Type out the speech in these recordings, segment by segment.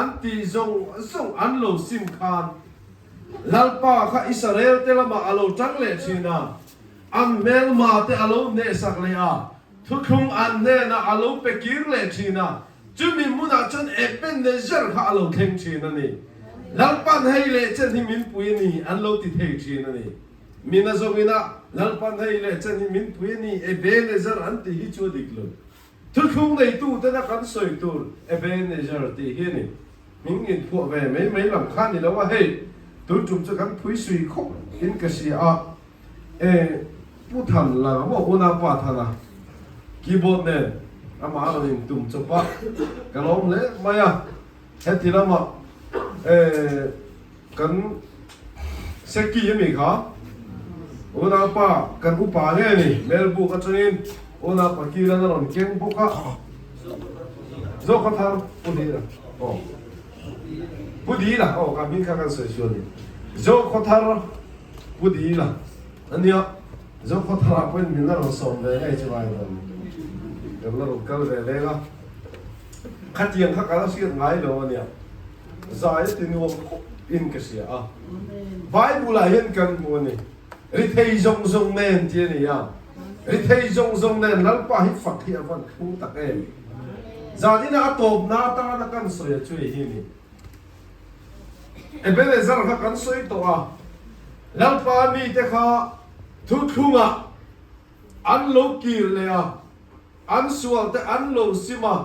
an tih zawng zawng an lo sim khan Lalpa kha Israel te lamah a lo tang leh thin a, an hmelma te a lo hnehsak leh a, thuthlung an hnenah a lo pe kir leh thin a, chumi hmunah chuan Ebenezer kha a lo thleng thin a ni. Lalpan hei leh chen hi min pui a ni an lo ti thei thin a ni. Min a zawng ina Lalpan hei leh chen hi min pui a ni Ebenezer an tih hi chu a dik lo. Thuthlung neituten a kan sawi tur Ebenezer tih hi a ni. Hming inphuah ve mai mai lam kha ni lo a, hei tun tum chu kan phui sui khawp in ka hria a, e Pu Than la maw Una Pa Thana keyboard nen amah a rawn intum chawp a, ka lawm hle mai a, heti lamah e Kan Seki a nih kha. Unaupa kan upa nge ni Melbuk atangin unaupa Kilan a rawn keng bawk a. Zawk a thar Pu Dila aw Pu Dila aw ka hming kha kan sawi chu a ni. Zawk thar Pu Dila a nia. Zawk tharah pawhin min la rawn sawm ve ngei chu ngai dawn. Kan la rawn kal ve leng a. Khatiang kha ka la hriat ngai lo a nia. Zai a ti nuam khawp in ka hria a. Bible ah hian kan hmu a ni. Ri thei zawng zawng nen ti a ni a. Ri thei zawng zawng nen Lalpa hi fak hi a van thlung tak em. Zan ina a tawpna atana kan sawi a chu hei hi a ni. Ebenezer kha kan sawi tawh a. Lalpa mite kha thuthlungah an lo kir leh a. An sual te an lo sim a,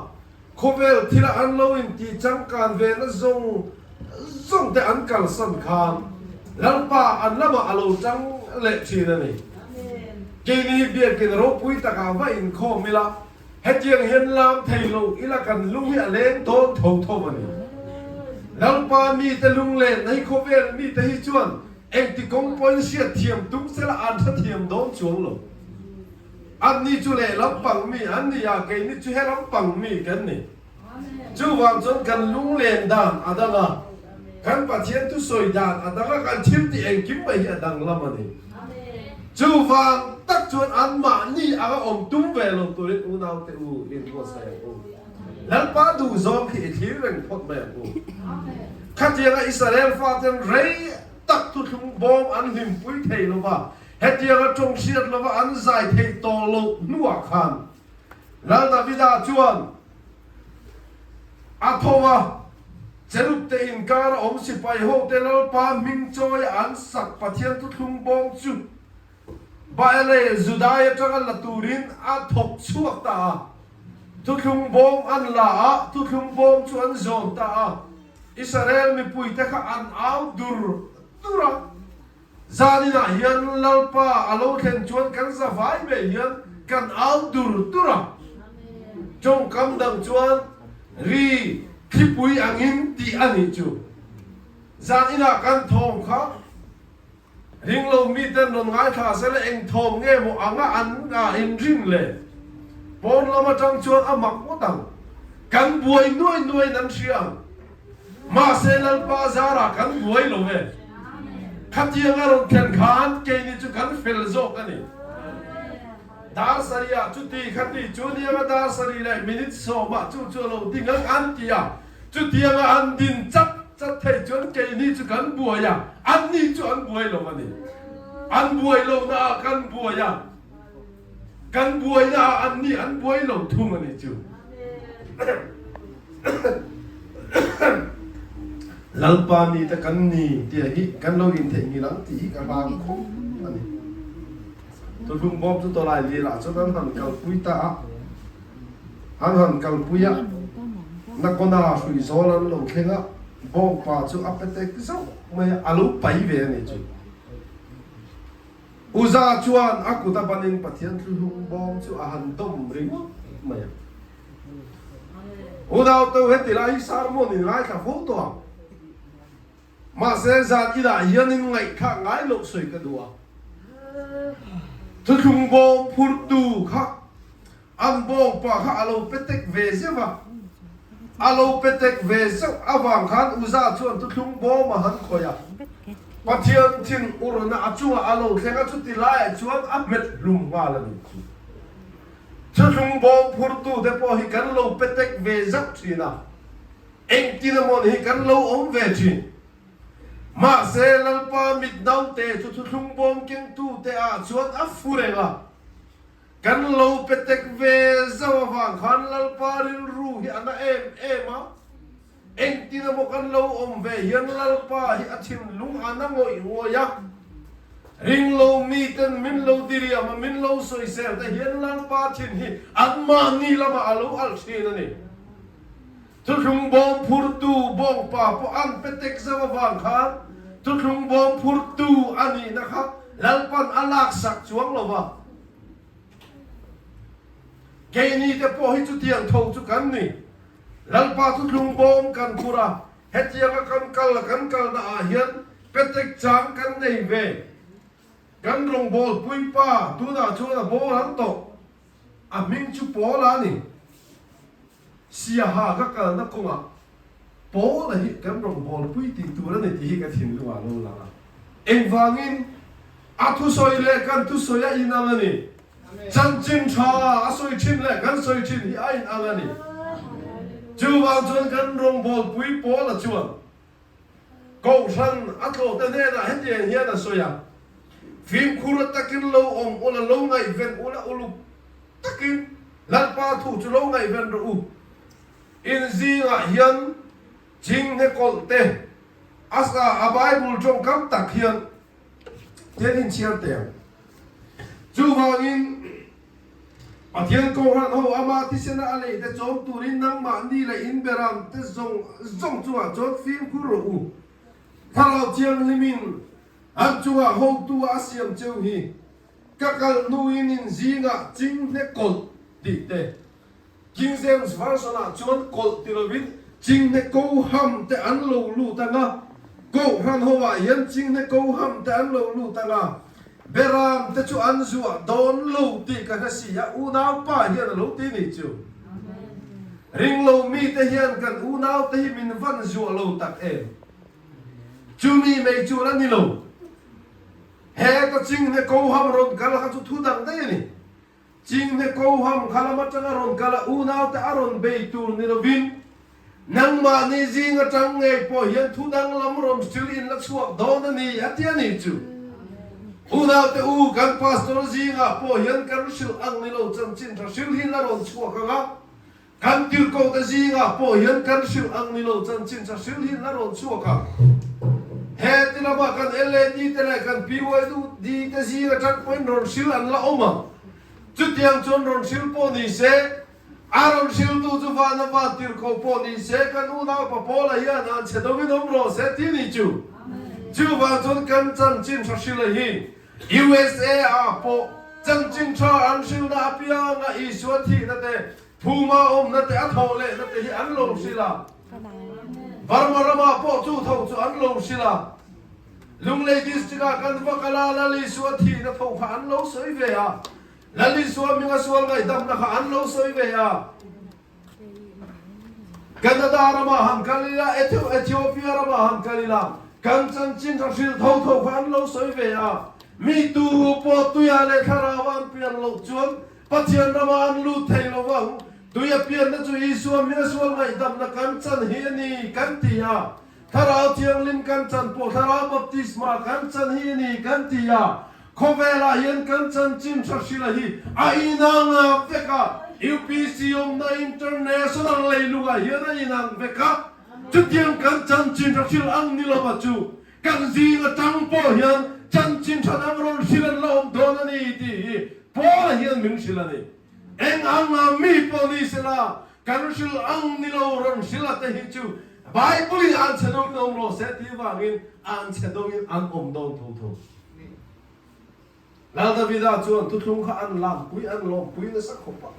khawvel thila an lo intih changkan ve na zawng zawng te an kalsan khan Lalpa an lamah a lo tang leh thin a ni. Keini biakin ropui takah va inkhawm ila, hetiang hian lam thei lo ila kan lung hi a leng dawn tho tho a ni. Lalpa mite lunglen hi khawvel mite hi chuan engti kawng pawhin hriatthiam tum sela an hrethiam dawn chuang lo. Anni chu lehlam pang mi an ni a, keini chu helam pang mi kan ni. Chuvang chuan kan lunglen dan a dang a, kan Pathian thusawi dan a dang a, kan thil tih engkim mai hi a danglam a ni. Chuvang tak chuan anmahni anga awm tum ve lo turin unaute u inbuatsaih ang u. Lalpa duhzawng khi i thlir reng phawt mai ang u. Khatianga Israel faten rei tak thuthlung bawm an hlimpui thei lo va, Hetianga tawng hriat lova an zai theih tawh loh hnuah khan Lal Davida chuan a tho a, Cherub te inkar a awm sipai hote Lalpa hming chawi an sak Pathian thuthlung bawm chu Baale Judai atanga la turin a thawk chhuak ta a. Thuthlung bawm an la a, thuthlung bawm chu an zawn ta a. Israel mipuite kha an au dur dur a. Zaninah hian Lalpa a lo thlen chuan kan za vai mai hian kan au dur dur a. Tawngkam dang chuan ri thlipui angin tih a nih chu. Zaninah kan thawm kha ringlo miten rawn ngaithla sela eng thawm nge maw anga an inring le? Pawn lam atang chuan a mak ngawt ang. Kan buai nuai nuaiin an hria ang. Mahse Lalpa zarah kan buai lo e. Khatiang a rawn thlen khan keini chu kan fel zawk a ni. Dar sarihah chuti khati chu nianga dar sarih leh minute sawmah chu chu a lo ding ang an ti a. Chutianga an din chat chat thei chuan keini chu kan buai a, anni chu an buai lo a ni. An buai lohnaah kan buai a. Kan buaina ah annih an buai lo thung a nih chu. Lalpa mi te kan ni tia hi kan lo in theih ngil ang tih hi ka hlang khawp a ni. Tuhlung bawm chu tawlai lir ah chuan an han kalpui ta a. An han kalpui a, Nakona hrui zawl an lo thleng a, bawngpa chu a petek zauh mai a, a lo pai ve a nih chu. Uza chuan a kut a banin Pathian thluhlung bawm chu a han dawm ringawt mai a. Unau-to heti lai hi sermon in ngaithla fo tawh ang. Mahse zan inah hian in ngaihthlak ngai loh sawi ka duh a. Thuthlung bawm phurtu kha An bawngpa kha a lo pe tek ve zeuh a. A lo pe tek ve zeuh avang khan Uza chuan thuthlung bawm a han khawih a. Pathian thin urna a chungah a lo thleng a, chuti laiah chuan a hmet hlum nghal a nih chu. Thuthlung bawm phurtute pawh hi kan lo pe tek ve zeuh thin a. Engtin emaw ni hi kan lo awm ve thin. Mahse, Lalpa mit naute chu thuthlung bawm kengtute ah chuan a fu reng a. Kan lo pe tek ve zauh avang khan Lalpa rilru hi a na em em a. Engtin emaw kan lo awm ve hian Lalpa hi a thinlung a na ngawih ngawih a. Ringlo miten min lo diriam a, min lo sawisel te hian Lalpa thin hi anmahni lamah a lo alh thin a ni. Thuthlung bawm phurtu bawngpa pawh an pe tek zauh avang khan thuthlung bawm phurtu a nihna kha Lalpan a laksak chuang lo va. Keini te pawh hi chutiang tho chu kan ni. Lalpa thuthlung bawm kan phur a, hetianga kan kal a kan kalna ah hian petek chang kan nei ve. Kan rawngbawlpui pa tunah chuan a boral tawh. A hming chu Paula a ni. Siaha ka kalna kawngah Paula hi kan rawngbawlpui tih tur a ni tih hi ka thinlungah a lo lang a. Engvangin? A thusawi leh kan thusawi a inang a ni. Chanchin tha a sawi thin leh kan sawi thin hi a inang a ni. Chuvang chuan kan rawngbawlpui Paula chuan Kohhran a tlawhte hnenah hetiang hian a sawi a, Fimkhur takin lo awm ula, lo ngaihven ula, uluk takin Lalpa thu chu lo ngaihven rawh u. In zingah hian chinghne kawlh te, a a Bible tawngkam tak hian tian inchhiar teh ang. Chuvangin Pathian Kohhran ho ama thisena a lei te chawm turin nangmahni leh in beram te zawng zawng chungah chuan fimkhur rawh u. Thlarau Thianghlimin an chungah hotu a siam cheu hi ka kal hnuin in zingah chinghne kawlh tih te King James Version ah chuan kawlh ti lovin chinghne koham te an lo lut ang a, Kohhran ho ah hian chinghne koham te an lo lut ang a, Beram te chu an zuah dawn lo tih ka hre si a, unau pa hian a lo ti nih chu. Ringlo mi te hian kan unau te hi min van zuah lo tak em? Chumi mei chu la ni lo. Heta chinghne koham rawn kal kha chu thu dang daih a ni. Chinghne koham kha lam atanga rawn kal a unaute a rawn bei tur ni lovin, nangmahni zing atang ngei pawh hian thu danglam rawn hril in la chhuak dawn a ni, a ti a nih chu. Unaute u, kan pastor zingah pawh hian kan hrilh ang ni lo chanchin tha hril hi la rawn chhuak ang a, Kan tirhkohte zingah pawh hian kan hrilh ang ni lo chanchin tha hrilh hi la rawn chhuak a. He ti lamah kan LAD te leh kan PYD te zing atang pawhin rawn hrilh an la awm ang. Chutiang chuan rawn hrilh pawh ni se, a rawn hrilhtu chu vana van tirhkoh pawh ni se, kan unaupa Paula hian an chhe dawmin awm rawh se ti ni chu. Chuvang chuan kan chanchin tha hrilh a hi USA ah pawh chanchin tha an hrilhna apianga Isua thihna te Phuma awmna te a thawh lehna te hi an lo hrilh a, Burma ramah pawh chu tho chu an lo hrilh a, Lunglei District ah kan va kal a, Lal Isua thihna tho kha an lo sawi ve a, Lal Isua hminga sual ngaihdamna kha an lo sawi ve a. Canada ramah han kal ila, Ethiopia ramah han kal ila, kan chanchin tha hrilh tho tho kha an lo sawi ve a, mi tu pawh tuiah leh thlarau an pian loh chuan Pathian ramah an lut thei lo vang. Tui a pianna chu Isua hming a sual ngaihdamna kan chan hi a ni kan ti a. Thlarau Thianghlim kan chan pawh Thlarau Baptisma kan chan hi a ni kan ti a. Khawvelah hian kan chanchin tha hrila hi a inang a vek a. UPC awmna International leilungah hian a inang vek a. Chutiang kan chanchin tha hril ang ni lova chu Kan zing atang pawh hian chanchin tha dang rawn hrilh an la awm dawn a ni tih hi Paula hian min hrilh a ni. Eng anga mi pawh ni sela kan hrilh ang ni lo rawn hrilh a te hi chu Bible in an chhe dawngin awm rawh se tih vangin an chhe dawngin an awm dawn tho tho. Lal Davida chuan thuthlung kha an lampui, an lawmpui nasa khawp a.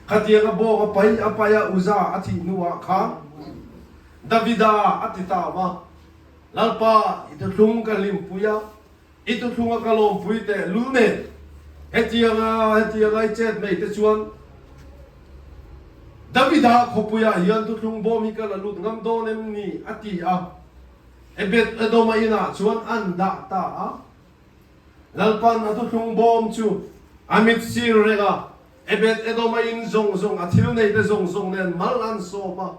Khatianga bawng a pai a pai a Uza a thih hnuah khan Davida a ti ta va, Lalpa, i thuthlung ka hlimpui a, i thuthlunga ka lawmpui teh lul nen, hetianga hetianga i chet mai te chuan Davida khawpuiah hian thuthlung bawm hi ka la lut ngam dawn em ni? a ti a. Ebed-Edoma inah chuan an dah ta a. Lalpan a thuthlung bawm chu a mit sir reng a, Ebed-Edoma in zawng zawng, a thil neite zawng zawng nen mal an sawm a.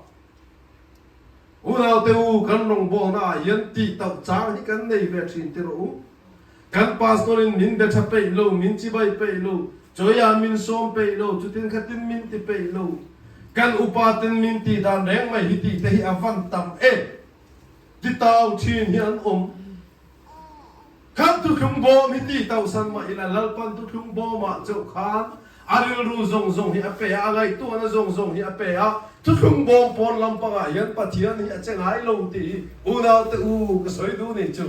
Unaute u, kan rawngbawlna ah hian tih tauh chang hi kan nei ve thin ti rawh u. Kan pastor in min be tha peih lo, min chibai peih lo, chawiah min sawm peih lo, chutin khatin min ti peih lo. Kan upa ten min tih dan reng mai hi tih te hi a van tam em. Ti tau thin hi an awm. Kan thuthlung bawm hi ti tausan mah ila Lalpan thuthlung bawmah chauh khan a rilru zawng zawng hi a pe a, a ngaihtuahna zawng zawng hi a pe a, thuthlung bawm pawn lampangah hian Pathian hi a che ngai lo tih hi unaute u ka sawi duh ni chu.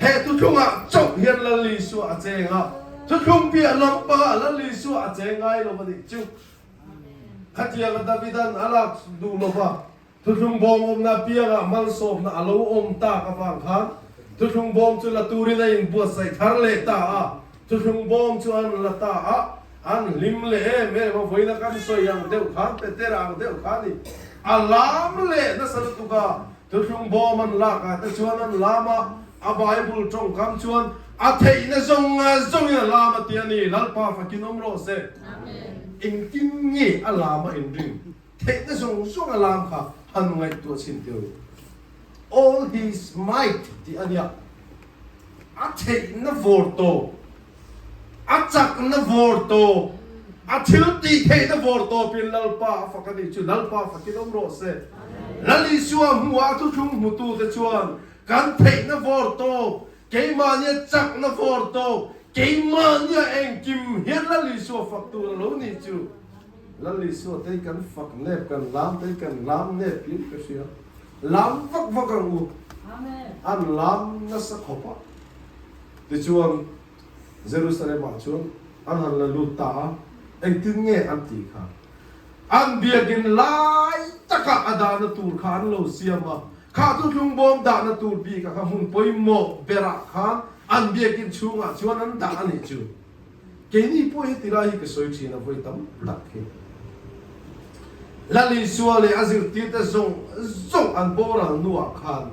He thuthlungah chauh hian Lal Isua a cheng a, thuthlung piah lampangah Lal Isua a cheng ngai lo a nih chu. Khatianga Davidan a lak duh lova Thuthlung bawm awmna piangah malsawmna a lo awm tak avang khan thuthlung bawm chu la turin a inbuatsaih thar leh ta a. Thuthlung bawm chu an la ta a, an hlim leh em em a, vawiina kan sawi ang deuh khan, Petera ang deuh khan i a lam leh nasa lutuk a. Thuthlung bawm an lak ah te chuan an lam a, a Bible tawngkam chuan a theihna zawng zawngin a lam a ti a ni. Lalpa fakin awm rawh se. Engtin nge a lam a inring? Theihna zawng zawng a lam kha han ngaihtuah chhin teh u. All his might tih a nia. A theihna vawr tawp, a chakna vawr tawp, a thil tih theihna vawr tawpin Lalpa a fak a nih chu. Lalpa fakin awm rawh se. Lal Isua hmuhah a thuthlung hmutute chuan kan theihna vawr tawp, keimahnia chakna vawr tawp, keimahnia engkim hian Lal Isua fak tur a lo nih chu. Lal Isua te hi kan fak nep, kan lam te hi kan lam nep in ka hria. Lam vak vak ang u. An lam nasa khawp a. Tichuan, Jerusalem ah chuan an han la lut ta a, engtin nge an tih kha? An biakin lai takah a dahna tur kha an lo siam a, kha thuthlung bawm dahna tur bik a kha hmun pawimawh berah khan an biakin chhungah chuan an dah a nih chu. Keini pawh hi tilai hi ka sawi thin a vawi tam tak hi. Lal Isua leh a zirtirte zawng zawng an boral hnuah khan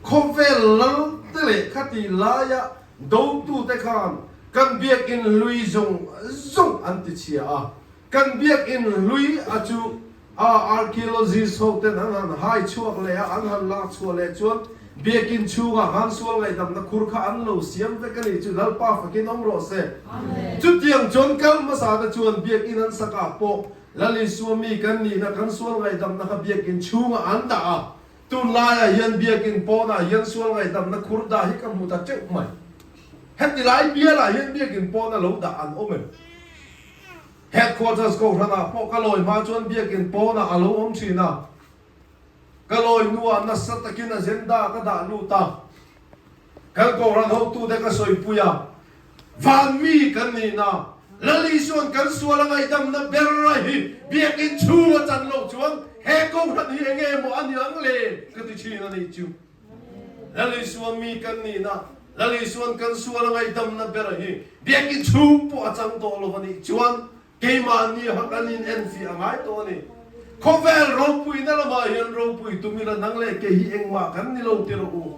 khawvel lal te leh khati laia dotute khan kan biakin hlui zawng zawng an ti chhia a. Kan biakin hlui a chu A archaeologist ho ten an han hai chhuak leh a, an han lak chhuah leh chuan biakin chhungah khan sual ngaihdamna khur kha an lo siam vek a nih chu Lalpa fakin awm rawh se. Chutiang chuan kal hmasa te chuan biakin an sak ah pawh Lal Isua mi kan nihna kan sual ngaihdamna kha biakin chhungah an dah a, tunlaiah hian biakin pawnah hian sual ngaihdamna khur dah hi ka hmu ta teuh mai. Heti lai bialah hian biakin pawn a lo dah an awm em? Headquarters Kohhranah pawh ka lawi hma chuan biakin pawnah a lo awm thin a, ka lawi hnuah nasa takin agenda ka dah lut a, kan Kohhran hotute ka sawipui a, van mi kan nihna, Lal Isua'n kan sual a ngaihdamna ber a hi biakin chhung a chan loh chuan he Kohhran hi enge maw a ni ang le ka ti thin a nih chu. Lal Isua mi kan nihna, Lal Isua'n kan sual a ngaihdamna ber hi biakin chhung pawh a chang tawh lo a nih chuan keimahni ha kan in enfiah a ngai tawh a ni. Khawvel ropuina lamah hian ropui tum ila nang leh kei hi engmah kan ni lo ti rawh u.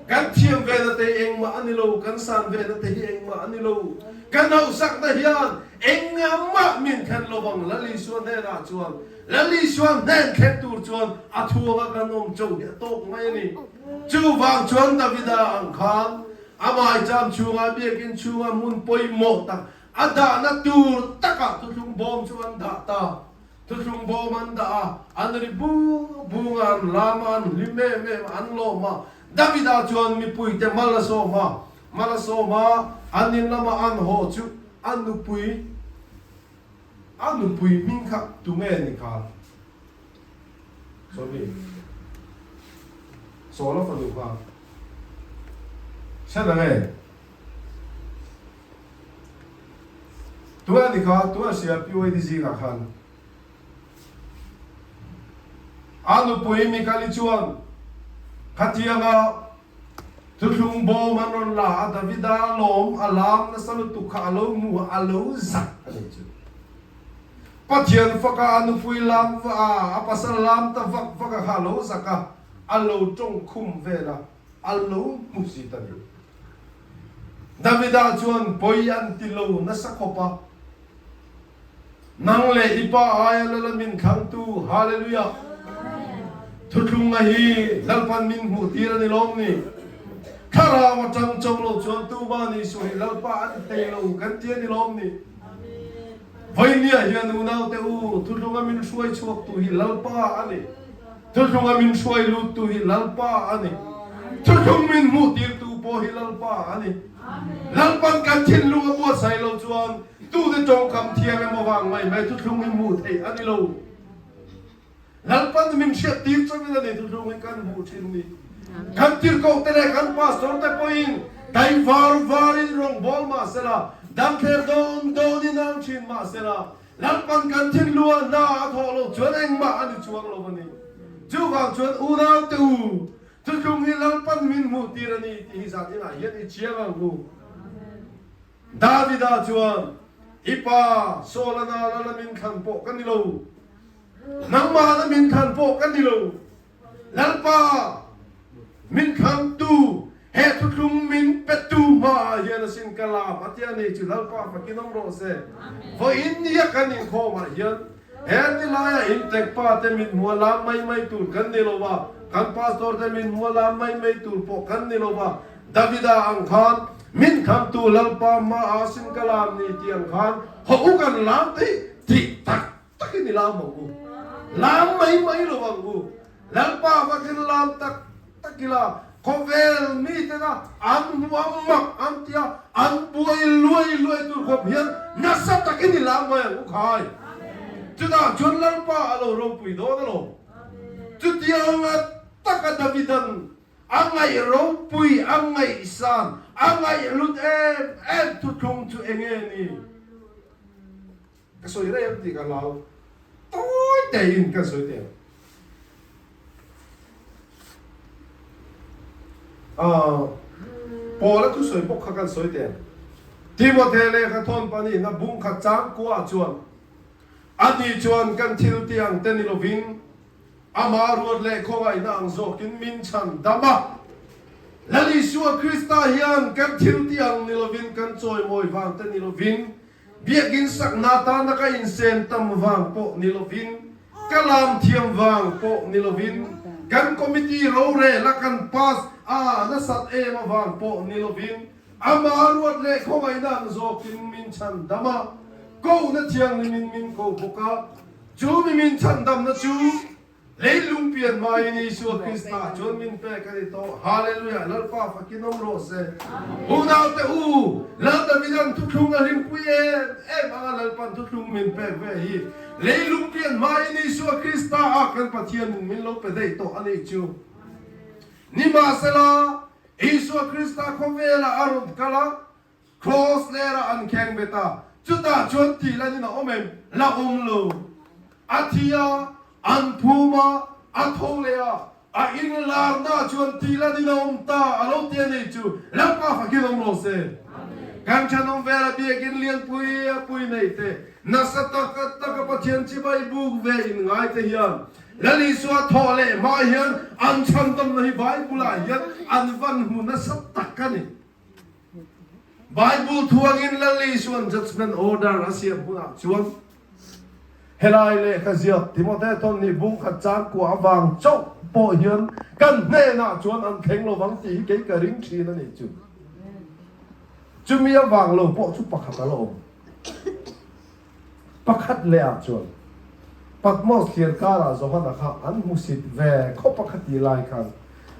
Kan thiam vena te hi engmah a ni lo, kan san vena te hi engmah a ni lo. Kan hauhsakna hian engmah min thlen lovang Lal Isua hnenah chuan Lal Isua hnen thleng tur chuan a thuanga kan awm cho hi a tawk mai a ni. Chuvang chuan Davida ang khan a maicham chhunga biakin chhunga hmun pawimawh tak a dahna tur takah thuthlung bawm chu an dah ta. Thuthlung bawm an dah a, an ri bung bung a, an lam a, an hlim em em a, an lawm a. Davida chuan mipuite mal a sawm a, mal a sawm a, an in lama an haw chu a nupui, A nupui hming kha tunge ni kha? Sawmi. Sawla fanu kha. Hre na nge? Tunge ni kha? Tunge hria PYD zingah khan? A nupui Mikali chuan khatianga Thuthlung bawm an rawn la a, Davida lawm a lam nasa lutuk kha a lo hmu a, a lo zak a nih chu. Pathian faka a nupui lam va a, a pasal lam ta vak vak a kha a lo zak a, a lo tawng khum vel a, a lo hmu zit a ni. Davida chuan pawi an ti lo nasa khawp a. Nang leh i pa aia lala min thlangtu, Hallelujah! Thuthlunga hi Lalpan min hmuh tir a ni lawm ni? Thlarau atang cho lo chuan tuma ni suh hi Lalpa a ni thei lo kan ti a ni lawm ni? Vawinia hian unaute u, thuthlunga min hruai chhuaktu hi Lalpa a ni. Thuthlunga min hruai luttu hi Lalpa a ni. Thuthlung min hmuh tirtu pawh hi Lalpa a ni. Lalpan kan thinlung a buatsaih lo chuan tute tawngkam thiam emaw vang mai mai thuthlung hi hmuh theih a ni lo. Lalpan min hriat tir chauhin a ni thuthlung hi kan hmuh thin ni. Kan tirhkoh te leh kan pastor te pawhin dai var varin rawngbawl mah sela, damthler dawn dawnin ang thin mah sela, Lalpan kan thinlung a hna a thawh loh chuan engmah a ni chuang lo a ni. Chuvang chuan unau te u, thuthlung hi Lalpan min hmuh tir a ni tih hi zan inah hian i chiang ang u. Davida chuan, I pa Saul-a nana la min thlan pawh ka ni lo, nangmah la min thlan pawh ka ni lo, Lalpa, min thlangtu, he thuthlung min petu hmaah hian asin ka lam a tia nei chu Lalpa fakin awm rawh se. Vawiin nia kan inkhawmah hian he tilaia intek pa te mit hmuh a lam mai mai tur kan ni lo va, kan pastor te mit hmuh a lam mai mai tur pawh kan ni lo va, Davida ang khan min thlangtu Lalpa hmaah asin ka lam ni tih ang khan haw u kan lam theih tih tak takin i lam ang u. Lam mai mai lo ang u. Lalpa vakin lam tak tak ila khawvel mitena an hmu a mak an tia an buai luai luai tur khawp hian nasa takin i lam mai ang u khai. Chutah chuan Lalpa a lo ropui dawn alawm. Chutianga taka Davidan a ngaih ropui, a ngaihsan, a ngaihhlut em em thuthlung chu enge ni? Ka sawi reng tih ka hlau tawi tein kan sawi teh ang. Aaa Paula thusawi bawk kha kan sawi teh ang. Timothy lehkha thawn pahnihna bung khat chang kuaah chuan ani chuan kan thil tih ang te ni lovin ama ruat leh khawngaihna ang zawkin min chhan dam a. Lal Isua Krista hian kan thil tih ang ni lovin kan chawimawi vang te ni lovin Biakinn sakna atana ka insem tam vang pawh ni lovin, ka lam thiam vang pawh ni lovin, kan committee rorel a kan pass a nasat em avang pawh ni lovin, ama ruat leh khawngaihna ang zawkin min chhan dam a, kohna thianghlimin min ko bawk a, chu mi min chhan damna chu Leilung pian hmain Isua Krista chuan min pek a ni tawh. Hallelujah! Lalpa fakin awm rawh se. Unaute u, Lal Davidan thuthlung a hlimpui em em anga Lalpan thuthlung min pek ve hi leilung pian hmain Isua Krista ah kan Pathianin min lo pe daih tawh a nih chu. Nimahsela, Isua Krista khawvelah a rawn kal a, Kraws lerah an kheng bet a, chutah chuan tih lan in a awm em? La awm lo. A thi a, an phum a, a tho leh a, a inlarna chuan tih lan in a awm ta a lo ti a nei chu Lalpa fakin awm rawh se. Kan thenawm vela biakin lianpui a pui nei te, nasa taka taka Pathian chibai buk ve in ngai te hian Lal Isua thawh leh hma hian an chhandamna hi Bible-ah hian an van hmu nasa tak a ni. Bible thuangin Lal Isua'n judgement order a siam hunah chuan helai lehkha ziak Timote thawn nih bung khat chang kuah avang chauh pawh hian kan hnenah chuan an thleng lo vang tih hi kei ka ring thin a nih chu. Chumi avang lo pawh chu pakhat a la awm. Pakhat leh ah chuan Patmos thlir karah Johana kha an hmusit ve khawp a kha ti lai khan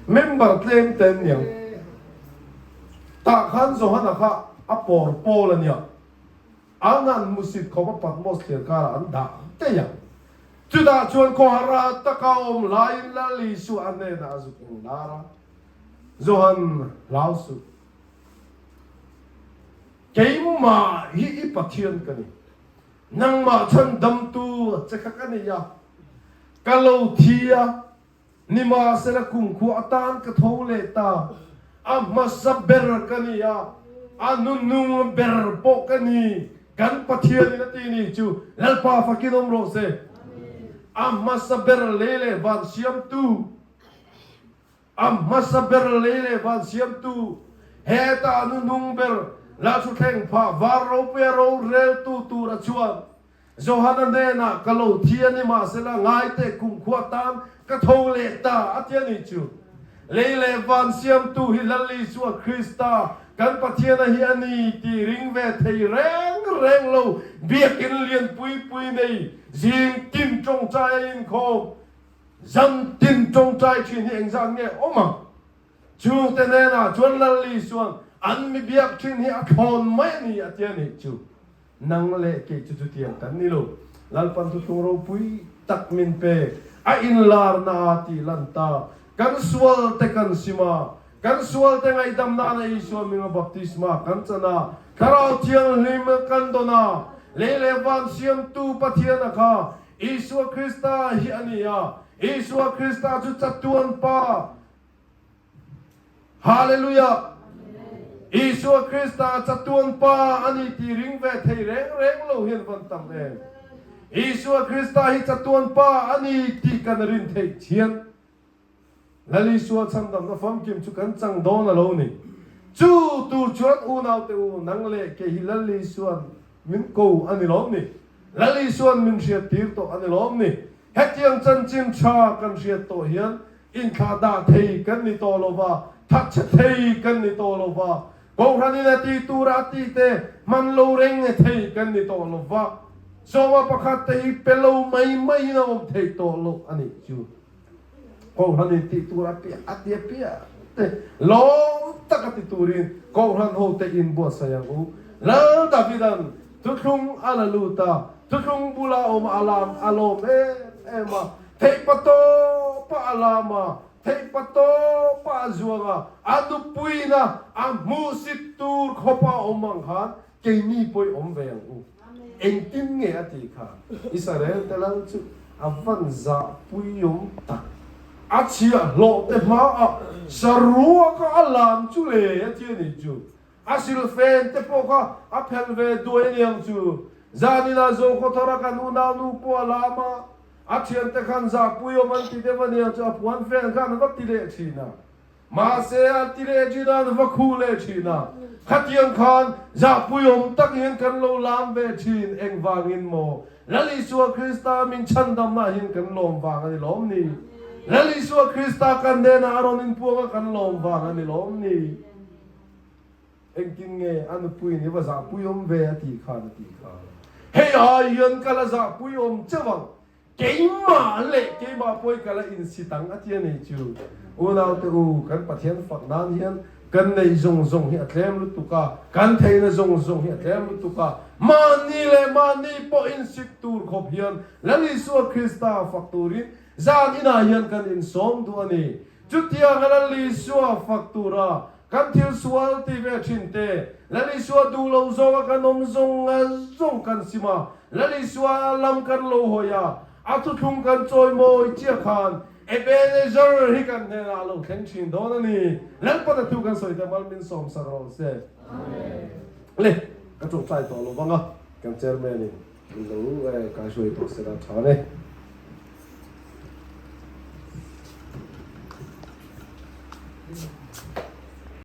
member tlem te an niang. Tah khan Johana kha a pawr pawl a nia. An han hmusit khawp a Patmos thlir karah an dah daih a. Chutah chuan khawhara taka awm laiin Lal Isua a hnenah a zuk inlar a, Johan hlau suh. Keimah hi i Pathian ka ni. Nangmah chhandamtu che kha ka nei a, ka lo thi a, nimahsela kumkhua atan ka tho leh ta. A hmasa ber ka ni a, a nunung ber pawh ka ni. Kan Pathianin a ti ni chu Lalpa fakin awm rawh se. A hmasa ber lei leh van siamtu. A hmasa ber lei leh van siamtu, heta nu hnung ber la thuthleng phah var ropuia roreltu tura chuan. Johana hnenah ka lo thi a ni mahsela ngaite kumkhua tan ka tho leh ta a ti a ni chu. Lei leh van siamtu hi Lal Isua Krista kan Pathiana hi a ni tih ring ve thei reng reng lo biakinn lian pui pui nei zing tin tawngtai a inkhawm zan tin tawngtai thin hi engzat nge awm ang? Chungte hnenah chuan Lal Isua'n an mi biak thin hi a thlawn mai a ni a ti a nih chu. Nang leh kei chu chutiang kan ni lo. Lalpan thuthlung ropui tak min pe. A inlarna a tih lan ta. Kan sual te kan sim a, kan sual te ngaihdam nana Isua hminga baptisma kan chan a, Thlarau Thianghlim kan dawn a, lei leh van siamtu Pathiana kha Isua Krista hi a ni a, Isua Krista chu chatuan Pa, Hallelujah! Isua Krista chatuan Pa a ni tih ring ve thei reng reng lo hian van tam em? Isua Krista hi chatuan Pa a ni tih kan rin theih chian. Lal Isua chhandamna famkim chu kan chang dawn a lo ni. Chu tur chuan unaute u, nang leh kei hi Lal Isua'n min ko a ni lawm ni? Lal Isua'n min hriattir tawh a ni lawm ni? Hetiang chanchin tha kan hriat tawh hian inthlah dah thei kan ni tawh lo va, thatchhe thei kan ni tawh lo va, Kohhranin a tih tura a tih te hman lo reng thei kan ni tawh lo va, sawma pakhat te hi pe lo mai maiin a awm theih tawh loh a nih chu. Kohhranin tih tur a piah a ti apiang te lawm tak a ti turin Kohhran hote inbuatsaih ang u. Lal Davidan Thuthlung a la lut a, thuthlung bula awm a lam a lawm em em a, theihpa tawpa a lam a, theihpa tawpa a zuang a, a nupuina a hmuhsit tur khawpa a awm ang khan keini pawh i awm ve ang u. Engtin nge a tih kha? Israel te lal chu a van zahpuiawm tak. A chhiahhlawh te hmaah saruaka a lam chu le a ti a nih chu. A silfen te pawh kha a phelh ve duai aniang chu. Zaninah Zokhawthara kan unaunu pawh a lam a, a thiante khan zahpui awm an ti deuh aniang chu a puan fen khan a va ti leh thin a. Mahse a ti leh thin a, an va khuh leh thin a. Khatiang khan zahpui awm tak hian kan lo lam ve thin, engvangin maw? Lal Isua Krista min chhandamna hian kan lawm vang a ni lawm ni? Lal Isua Krista kan hnenah a rawn inpuang a kan lawm vang a ni lawm ni? Engtin nge a nupuiin i va zahpui awm ve a tih khan a tih kha. Hei ai hian ka la zahpui awm cheuh ang, keimah leh keimah pawh i ka la insit ang a ti a ni chu. Unaute u, kan Pathian fak nan hian kan neih zawng zawng hi a tlem lutuk a, kan theihna zawng zawng hi a tlem lutuk a, mahni leh mahni pawh insit tur khawp hian Lal Isua Krista fak turin zan inah hian kan insawm duh a ni. Chutianga Lal Isua fak tura kan thil sual ti ve thin te, Lal Isua duh lo zawnga kan awm zawng a zawng kan sim a, Lal Isua lam kan lo hawi a, a thuthlung kan chawi mawi chiah khan Ebenezer hi kan hnenah a lo thleng thin dawn a ni. Lalpan a thu kan sawi te mal min sawm sak rawh se. Le, ka tawngtai tawh lo vang a, kan chairman in min lo kaihruai tawh se la tha ne.